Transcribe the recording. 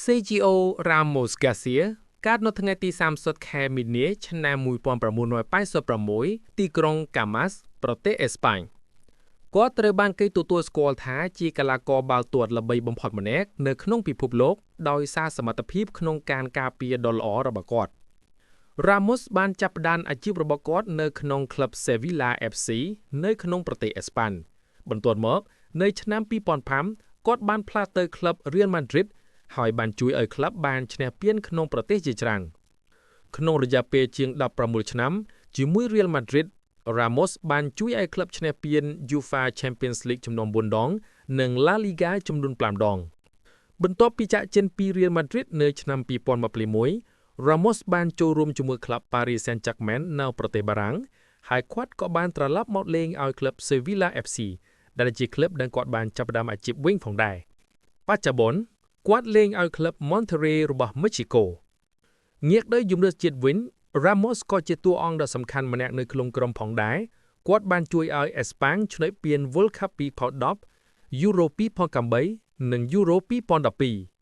Sergio Ramos Garcia កើតនៅថ្ងៃទី30ខែមីនាឆ្នាំ1986ទីក្រុងកាម៉ាស់ប្រទេសអេស្ប៉ាញគាត់ត្រូវបានគេទទួលស្គាល់ថាជាកីឡាករបាល់ទាត់ល្បីបំផុតម្នាក់នៅក្នុងពិភពលោកដោយសារសមត្ថភាពក្នុងការការពារដ៏ល្អរបស់គាត់ Ramos បានចាប់ផ្ដើមអាជីពរបស់គាត់នៅក្នុងក្លឹប Sevilla FC នៅក្នុងប្រទេសអេស្ប៉ាញបន្ទាប់មកនៅឆ្នាំ2005គាត់បានផ្លាស់ទៅក្លឹប Real Madrid ហើយបានជួយឲ្យក្លឹបបានឈ្នះពានក្នុងប្រទេសជាច្រើនក្នុងរយៈពេលជាង16ឆ្នាំជាមួយ Real Madrid Ramos បានជួយឲ្យក្លឹបឈ្នះពាន UEFA Champions League ចំនួន4ដង និង La Liga ចំនួន5ដង បន្ទាប់ពីចាកចេញពី Real Madrid នៅឆ្នាំ2021 Ramos បានចូលរួមជាមួយក្លឹប Paris Saint-Germain នៅប្រទេសបារាំងហើយគាត់ក៏បានត្រឡប់មកលេងឲ្យក្លឹប Sevilla FC ដែលជាក្លឹបដែលគាត់បានចាប់ផ្ដើមអាជីពវិញផងដែរបច្ចុប្បន្នគាត់លេងឲ្យក្លឹប Monterrey របស់ Mexico ងាកទៅជម្រើសជាតិវិញ Ramos ក៏ជាតួអង្គដ៏សំខាន់ម្នាក់នៅក្នុងក្រុមផងដែរគាត់បានជួយឲ្យអេស្ប៉ាញឈ្នះពាន World Cup 2010 Euro 2008និង Euro 2012។